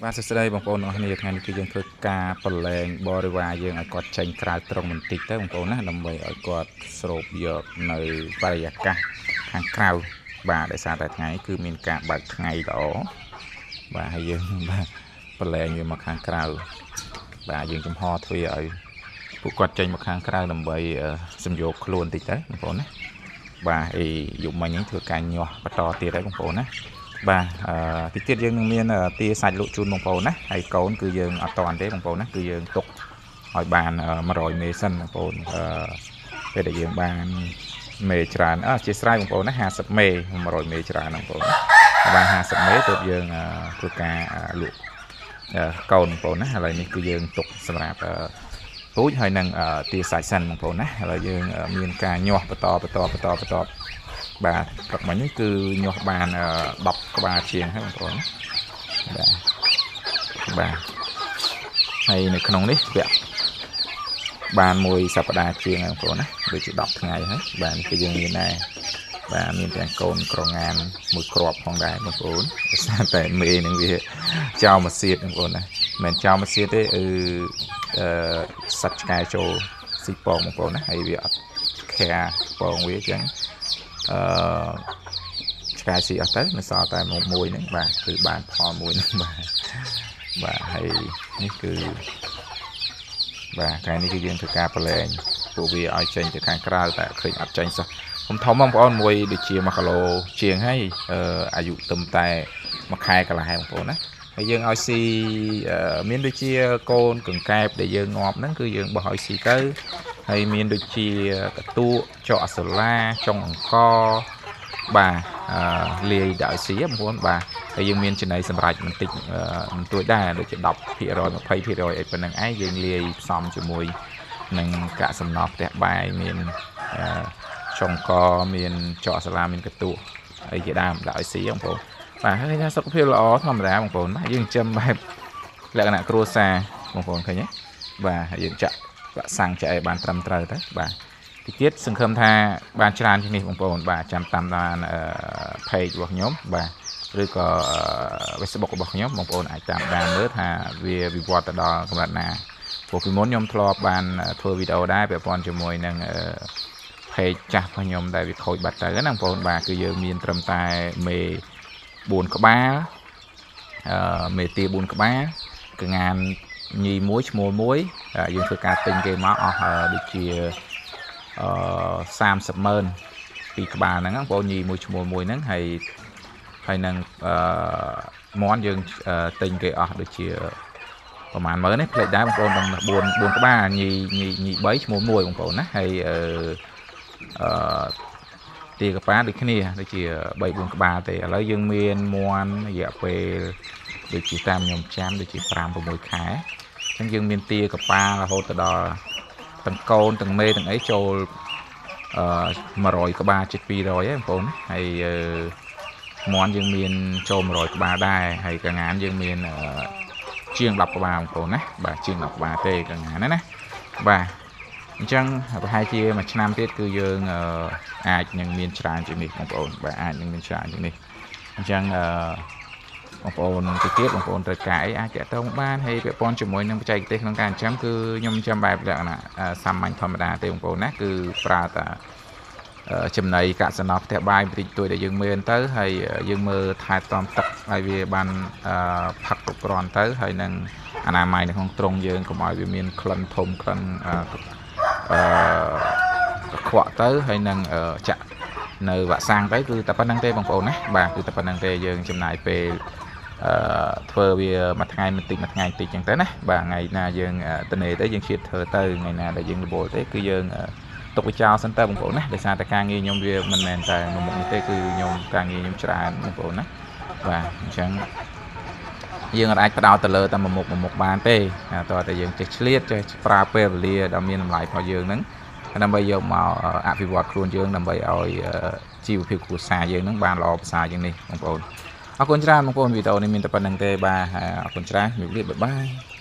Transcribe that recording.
បាទសួស្តីបងប្អូនទាំងអស់គ្នាថ្ងៃនេះគឺយើងធ្វើការប្រឡែងបរិវារយើងឲ្យគាត់ចេញក្រៅត្រង់បន្តិចទៅបងប្អូនណាដើម្បីឲ្យគាត់ស្រូបយកនៅបរិយាកាសខាងក្រៅបាទដោយសារតែថ្ងៃគឺមានការបើកថ្ងៃល្អបាទហើយយើងបាទប្រឡែងវាមកខាងក្រៅបាទយើងចំហទ្វារឲ្យពួកគាត់ចេញមកខាងក្រៅដើម្បីសំយោគខ្លួនតិចទៅបងប្អូនណាបាទអីយប់មិញនេះធ្វើការញាស់បន្តទៀតហើយបងប្អូនណាបាទតិចទៀតយើងនឹងមានទាសាច់លក់ជូនបងប្អូនណាហើយកូនគឺយើងអត់តាន់ទេបងប្អូនណាគឺយើងទុកឲ្យបាន100មេសិនបងប្អូនពេលដែលយើងបានមេច្រើនអជាស្រ័យបងប្អូនណា50មេ100មេច្រើនបងប្អូនណាបាន50មេទើបយើងធ្វើការលក់កូនបងប្អូនណាឥឡូវនេះគឺយើងទុកសម្រាប់ពូជហើយនឹងទាសាច់សិនបងប្អូនណាឥឡូវយើងមានការញាស់បន្តបន្តបន្តបន្តបាទព្រឹកមិញនេះគឺញាស់បាន10ក្បាលជាងហើយបងប្អូនបាទបាទហើយនៅក្នុងនេះវគ្គបានមួយសប្តាហ៍ជាងហើយបងប្អូនណាដូចជា10ថ្ងៃហើយបាទនេះគឺយើងមានដែរបាទមានទាំងកូនក្រងានមួយគ្រាប់ផងដែរបងប្អូនដោយសារតែមេនឹងវាចោលមកសៀតបងប្អូនណាមិនមែនចោលមកសៀតទេគឺសត្វឆ្កែចូលស៊ីពងបងប្អូនណាហើយវាអត់ខាពងវាអញ្ចឹងឆ្កែស៊ីអស់ទៅនៅសល់តែមួយហ្នឹងបាទគឺបានផលមួយហ្នឹងបាទបាទហើយនេះគឺបាទថ្ងៃនេះគឺយើងធ្វើការប្រឡែងពួកវាឲ្យចេញទៅខាងក្រៅតែឃើញអត់ចេញសោះខ្ញុំធំបងប្អូនមួយដូចជា1គីឡូជាងហើយអាយុទឹមតែ1ខែកន្លះហើយបងប្អូនណាហើយយើងឲ្យស៊ីមានដូចជាកូនកង្កែបដែលយើងងាប់ហ្នឹងគឺយើងបោះឲ្យស៊ីទៅហើយមានដូចជាកតួចកអសូឡាចុងអង្គបាទលាយដាក់ឲ្យស៊ីបងប្អូនបាទហើយយើងមានចំណីសម្រាប់បន្តិចបន្តួចដែរដូចជា10% 20%អីប៉ុណ្្នឹងឯងយើងលាយផ្សំជាមួយនឹងកាកសំណល់ផ្ទះបាយមានចុងកមានចកសាឡាមានកតួអីជាដើមដាក់ឲ្យស៊ីបងប្អូនបាទហើយថាសុខភាពល្អធម្មតាបងប្អូនបាទយើងចិញ្ចឹមបែបលក្ខណៈគ្រួសារបងប្អូនឃើញទេបាទហើយយើងចាក់វ៉ាក់សាំងចាក់ឲ្យបានត្រឹមត្រូវទៅបាទទីទៀតសង្ឃឹមថាបានច្រើនជាងនេះបងប្អូនបាទចាំតាមដាន page របស់ខ្ញុំបាទឬក៏ Facebook របស់ខ្ញុំបងប្អូនអាចតាមដានមើលថាវាវិវត្តទៅដល់កម្រិតណាព្រោះពីមុនខ្ញុំធ្លាប់បានធ្វើវីដេអូដែរពាក់ព័ន្ធជាមួយនឹង page ចាស់របស់ខ្ញុំដែលវាខូចបាត់ទៅណាបងប្អូនបាទគឺយើងមានត្រឹមតែមេ4ក្បាលមេទា4ក្បាលកងានញីមួយឈ្មោលមួយយើងធ្វើការទិញគេមកអស់ដូចជា30ម៉ឺនពីក្បាលហ្នឹងបងប្អូនញីមួយឈ្មោលមួយហ្នឹងហើយនឹងមន់យើងទិញគេអស់ដូចជាប្រហែលម៉ឺននេះផ្លេចដែរបងប្អូនដល់4ក្បាលញីញីញី3ឈ្មោល1បងប្អូនណាហើយអឺទាកប៉ាដូចគ្នាដូចជា3 4ក្បាលទេឥឡូវយើងមានមន់រយៈពេលដូចជាតាមខ្ញុំចាំដូចជា5 6ខែអញ្ចឹងយើងមានទាកប៉ារហូតទៅដល់ទាំងកូនទាំងមេទាំងអីចូល100ក្បាលជិត200ហើយបងប្អូនហើយមន់យើងមានចូល100ក្បាលដែរហើយកងានយើងមានជាង10ក្បាលបងប្អូនណាបាទជាង10ក្បាលទេកងានណាបាទអញ្ចឹងប្រហែលជាមួយឆ្នាំទៀតគឺយើងអាចនឹងមានច្រើនជាងនេះបងប្អូនបាទអាចនឹងមានច្រើនជាងនេះអញ្ចឹងបងប្អូនទៅទៀតបងប្អូនត្រូវការអីអាចតាក់ទងបានហើយពាក់ព័ន្ធជាមួយនឹងបច្ចេកទេសក្នុងការចិញ្ចឹមគឺខ្ញុំចិញ្ចឹមបែបលក្ខណៈសាមញ្ញធម្មតាទេបងប្អូនណាគឺប្រើតែចំណីកាកសំណល់ផ្ទះបាយបន្តិចបន្តួចដែលយើងមានទៅហើយយើងមើលថែទាំទឹកឲ្យវាបានផឹកគ្រប់គ្រាន់ទៅហើយនឹងអនាម័យនៅក្នុងទ្រុងយើងកុំឲ្យវាមានក្លិនធំក្លិនកខ្វក់ទៅហើយនឹងចាក់នៅវ៉ាក់សាំងទៅគឺតែប៉ុណ្្នឹងទេបងប្អូនណាបាទគឺតែប៉ុណ្្នឹងទេយើងចំណាយពេលធ្វើវាមួយថ្ងៃបន្តិចមួយថ្ងៃបន្តិចចឹងទៅណាបាទថ្ងៃណាយើងតនេទៅយើងឈៀតធ្វើទៅថ្ងៃណាដែលយើងរវល់ទេគឺយើងទុកវាចោលសិនទៅបងប្អូនណាដោយសារតែការងារខ្ញុំវាមិនមែនតែមួយមុខនេះទេគឺខ្ញុំការងារខ្ញុំច្រើនបងប្អូនណាបាទអញ្ចឹងយើងអាចផ្ដោតទៅលើតែមួយមុខមួយមុខបានទេតើតែយើងចេះឆ្លៀតចេះប្រើពេលវេលាដ៏មានតម្លៃរបស់យើងហ្នឹងដើម្បីយកមកអភិវឌ្ឍខ្លួនយើងដើម្បីឲ្យជីវភាពគ្រួសារយើងហ្នឹងបានល្អប្រសើរជាងនេះបងប្អូនអរគុណច្រើនបងប្អូនវីដេអូនេះមានតែប៉ុណ្្នឹងទេបាទអរគុណច្រើនជម្រាបលាបាយបាយ។